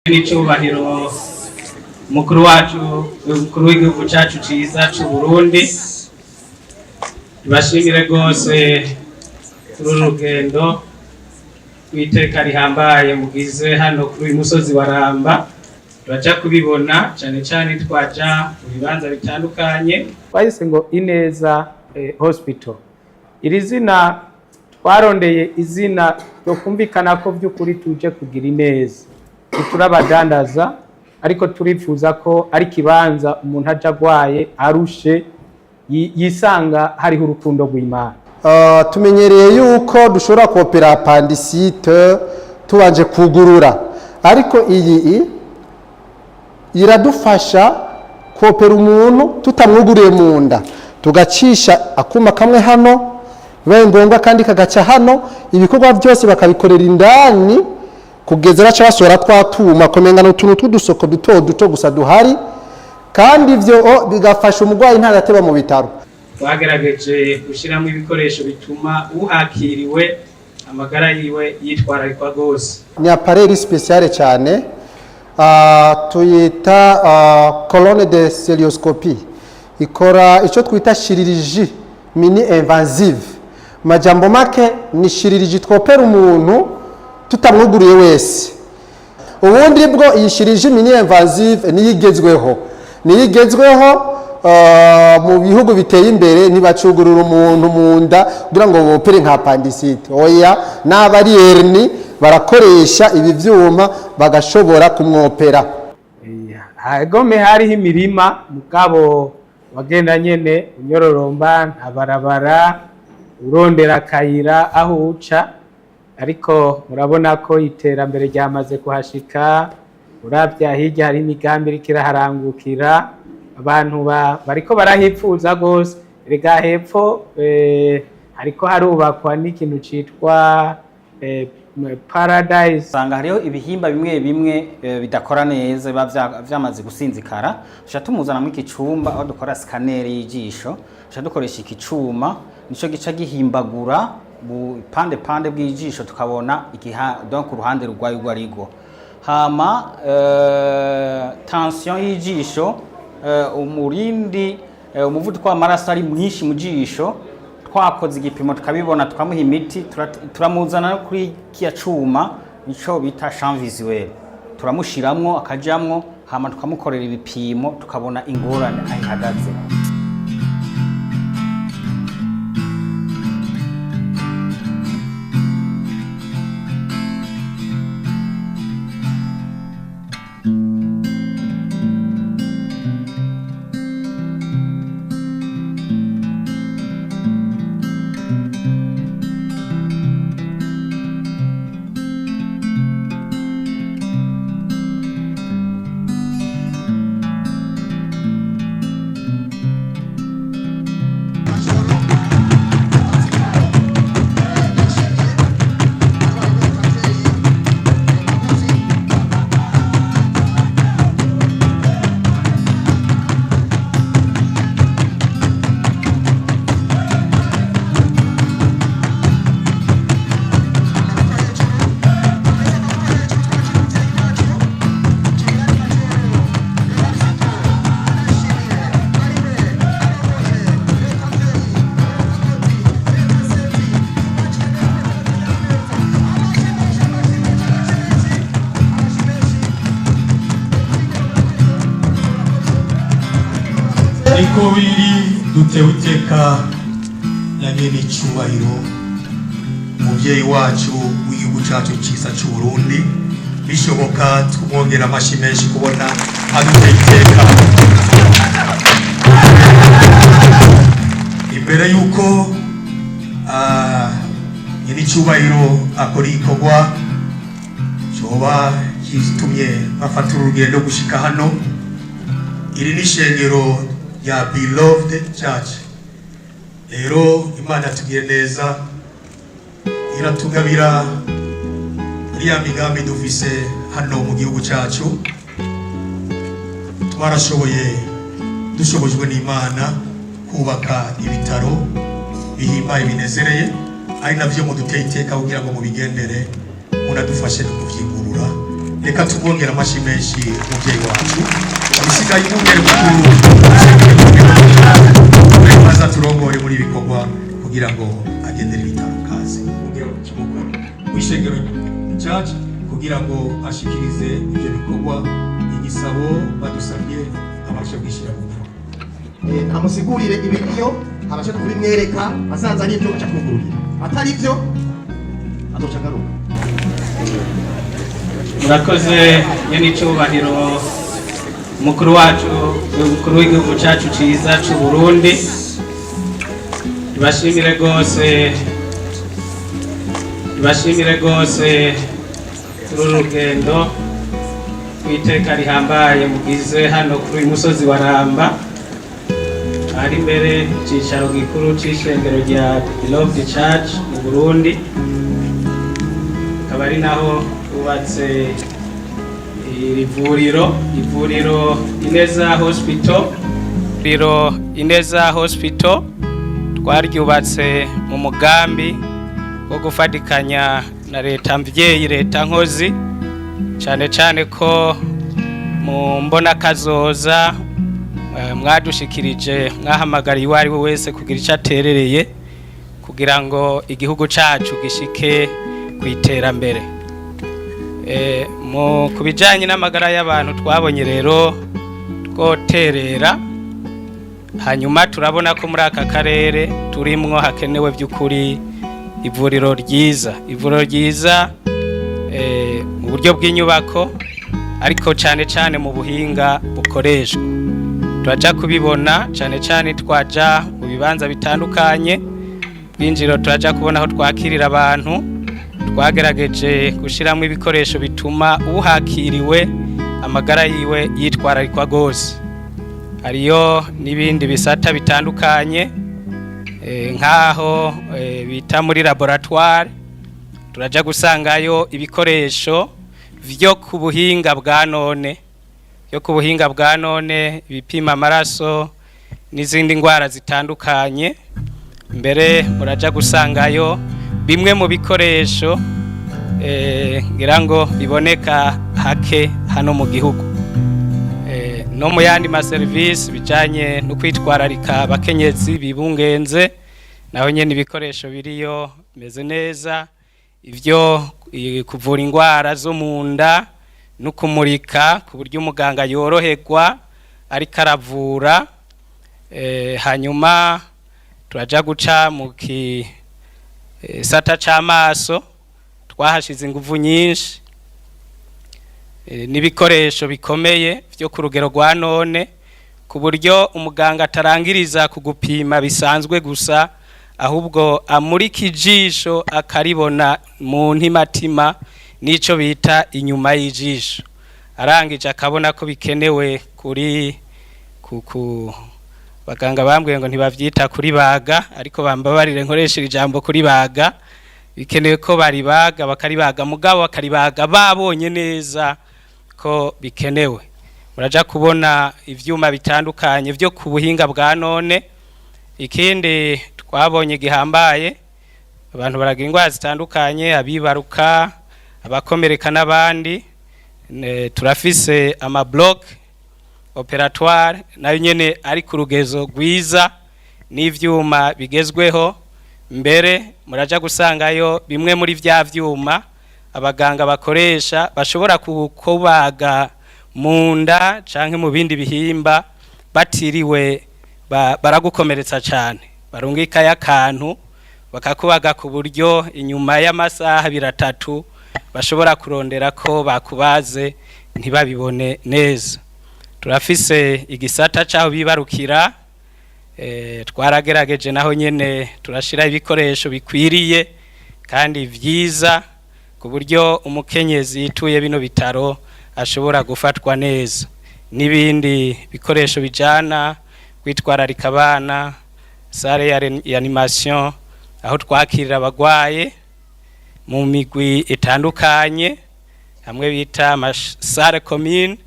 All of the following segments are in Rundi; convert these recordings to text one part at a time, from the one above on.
N'icyubahiro umukuru wacu, umukuru w'igihugu cyacu cyiza cy'u Burundi, tubashimire rwose kuri uru rugendo rw'iteka rihambaye mugize hano kuri uyu musozi wa Ramba. Turaja kubibona cyane cyane twaja mu bibanza bitandukanye. Twahise ngo Ineza Hospital. Iri zina twarondeye izina ryo kumvikana ko by'ukuri tuje kugira ineza, ntiturabadandaza, ariko turifuza ko ari ikibanza umuntu aja agwaye arushe yisanga hariho urukundo rw'Imana. Tumenyereye yuko dushobora kopera appendicite tubanje kugurura, ariko iyi iradufasha kopera umuntu tutamwuguriye mu nda, tugacisha akuma kamwe hano, bibaye ngombwa kandi kagaca hano. Ibikorwa byose bakabikorera indani kugeza baca basohora twa tuma, kumenga ni utuntu tw'udusoko duto duto gusa duhari, kandi ivyo bigafasha umurwayi ntagateba mu bitaro. Twagerageje gushyiramo ibikoresho bituma uhakiriwe amagara yiwe yitwararikwa rwose. Ni appareil spéciale cyane, tuyita colonne de cœlioscopie. Ikora icyo twita chirurgie mini invasive. Majambo make, ni chirurgie twopera umuntu tutamwuguriye wese. Ubundi bwo iyi chirurgie mini invasive niyo igezweho mu bihugu biteye imbere. Ntibacugurura umuntu mu nda kugira ngo bopere nka appendicite, oya. N'aba ari hernie barakoresha ibi vyuma bagashobora kumwopera. Hagome hariho imirima, mugabo wagenda nyene unyororomba, nta barabara, urondera akayira aho uca. Ariko murabona ko iterambere ryamaze kuhashika. Uravya hirya hari imigambi iriko iraharangukira, abantu bariko barahipfuza gose. Erega hepfo hariko harubakwa n'ikintu citwa Paradise. Usanga hariho ibihimba bimwe bimwe bidakora neza, biba vyamaze gusinzikara. Tuca tumuzana muri iki cumba aho dukora scanner y'ijisho. Tuca dukoresha iki cuma, nico gica gihimbagura bupande pande bw'ijisho, tukabona igiha donc uruhande rugwaye urwo arirwo. Hama tension y'ijisho, umurindi, umuvuduko w'amaraso ari mwinshi mu jisho, twakoze igipimo tukabibona, tukamuha imiti. Turamuzana no kuri kiya cuma, nico bita champ visuel. Turamushiramwo akajamwo, hama tukamukorera ibipimo, tukabona ingorane aho ihagaze. Niko biri, dutewe iteka na nyene icubahiro umuvyeyi wacu w'igihugu cacu ciza c'u Burundi. Bishoboka tumwongera amashi menshi kubona aduteye iteka. Imbere yuko nyene icubahiro akora igikorwa coba gitumye bafata urugendo gushika hano, iri ni ishengero rya Beloved Church. Rero Imana yatugiriye neza, iratugabira iriya migambi dufise hano mu gihugu cyacu. Twarashoboye, dushobojwe n'Imana, kubaka ibitaro bihimbaye binezereye, ari navyo muduteye iteka kugira ngo mubigendere, munadufashe no kuvyigurura. Reka tumwongere amashyi menshi umubyeyi wacu. Isigaye umwungere mukuru aza turongore muri ibikorwa kugira ngo agendere ibitaro. Kaze, umwungere mukuru w'ishengero church, kugira ngo ashikirize ibyo bikorwa, igisabo badusabye abashe kwishyira mu bikorwa. Amusigurire ibiriyo, abashe kubimwereka. Asanze ari ibyo, aca kugururira, atari ibyo azoca agaruka. Murakoze, nyenicubahiro umukuru wacu, umukuru w'igihugu cyacu cyiza cy'u Burundi. Tubashimire rwose, tubashimire rwose kuri uru rugendo rw'iteka rihambaye mugize hano kuri uyu musozi wa Ramba, ari imbere icyicaro gikuru c'ishengero rya Beloved Church mu Burundi, akaba ari naho hubatse iri vuriro, ivuriro Ineza Hospital. Ivuriro Ineza Hospital twaryubatse mu mugambi wo gufatikanya na leta mvyeyi, leta nkozi, cyane cyane ko mu mbona kazoza mwadushikirije, mwahamagariye uwo ari we wese kugira icyo aterereye kugira ngo igihugu cacu gishike ku iterambere. Mu ku bijyanye n'amagara y'abantu, twabonye rero twoterera, hanyuma turabona ko muri aka karere turimwo hakenewe by'ukuri ivuriro ryiza, ivuriro ryiza mu buryo bw'inyubako, ariko cyane cyane mu buhinga bukoreshwa. Turaja kubibona cyane cyane twaja mu bibanza bitandukanye bwinjiro, turaja kubona aho twakirira abantu. Twagerageje gushyiramo ibikoresho bituma uhakiriwe amagara yiwe yitwararikwa rwose. Hariyo n'ibindi bisata bitandukanye, nk'aho bita muri laboratoire, turaja gusangayo ibikoresho vyo ku buhinga bwa none, byo ku buhinga bwa none, ibipima amaraso n'izindi ndwara zitandukanye. Mbere muraja gusangayo bimwe mu bikoresho ngira ngo biboneka hake hano mu gihugu. No mu yandi maserivisi bijanye no kwitwararika abakenyezi bibungenze, naho nyene ibikoresho biriyo bimeze neza, ivyo kuvura indwara zo mu nda no kumurika ku buryo umuganga yoroherwa ariko aravura. Hanyuma turaja guca mu gisata c'amaso, twahashize inguvu nyinshi n'ibikoresho bikomeye byo ku rugero rwa none, ku buryo umuganga atarangiriza ku gupima bisanzwe gusa, ahubwo amurika ijisho akaribona mu ntimatima n'ico bita inyuma y'ijisho, arangije akabona ko bikenewe kuri ku baganga. Bambwiye ngo ntibavyita kuri baga, ariko bambabarire nkoresha ijambo kuri baga. Bikenewe ko baribaga, bakaribaga, mugabo bakaribaga babonye neza ko bikenewe. Muraja kubona ivyuma bitandukanye byo ku buhinga bwa none. Ikindi twabonye gihambaye, abantu baragira indwara zitandukanye, abibaruka, abakomereka n'abandi. Turafise ama bloc opératoire nayo nyene ari ku rugezo rwiza n'ivyuma bigezweho. Mbere muraja gusangayo bimwe muri vya vyuma abaganga bakoresha, bashobora kubaga mu nda canke mu bindi bihimba batiriwe baragukomeretsa cane, barungikayo akantu bakakubaga ku buryo inyuma y'amasaha 2, 3 bashobora kurondera ko bakubaze ntibabibone neza. Turafise igisata c'aho bibarukira, twaragerageje naho nyene turashira ibikoresho bikwiriye kandi vyiza, ku buryo umukenyezi yituye bino bitaro ashobora gufatwa neza, n'ibindi bikoresho bijana kwitwararika abana, salle ya réanimation, aho twakirira abagwaye mu migwi itandukanye, hamwe bita salle commune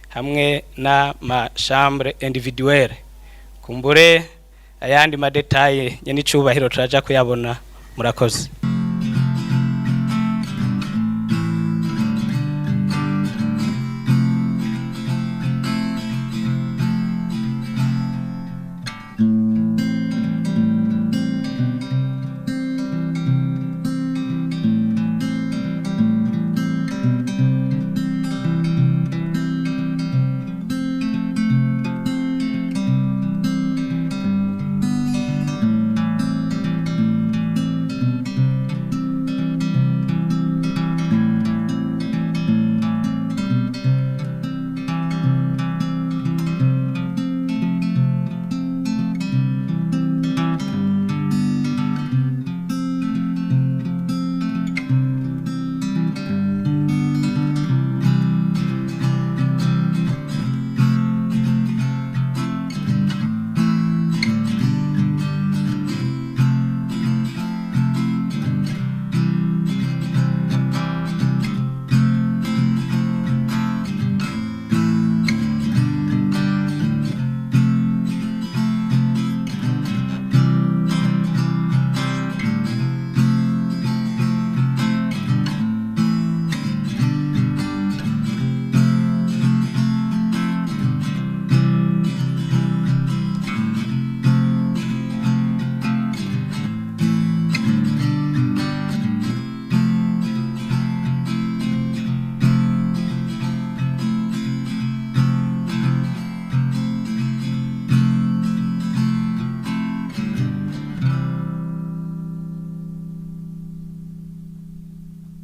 hamwe n'ama chambre individuelle. Kumbure ayandi ma détails nyene icubahiro turaja kuyabona. Murakoze.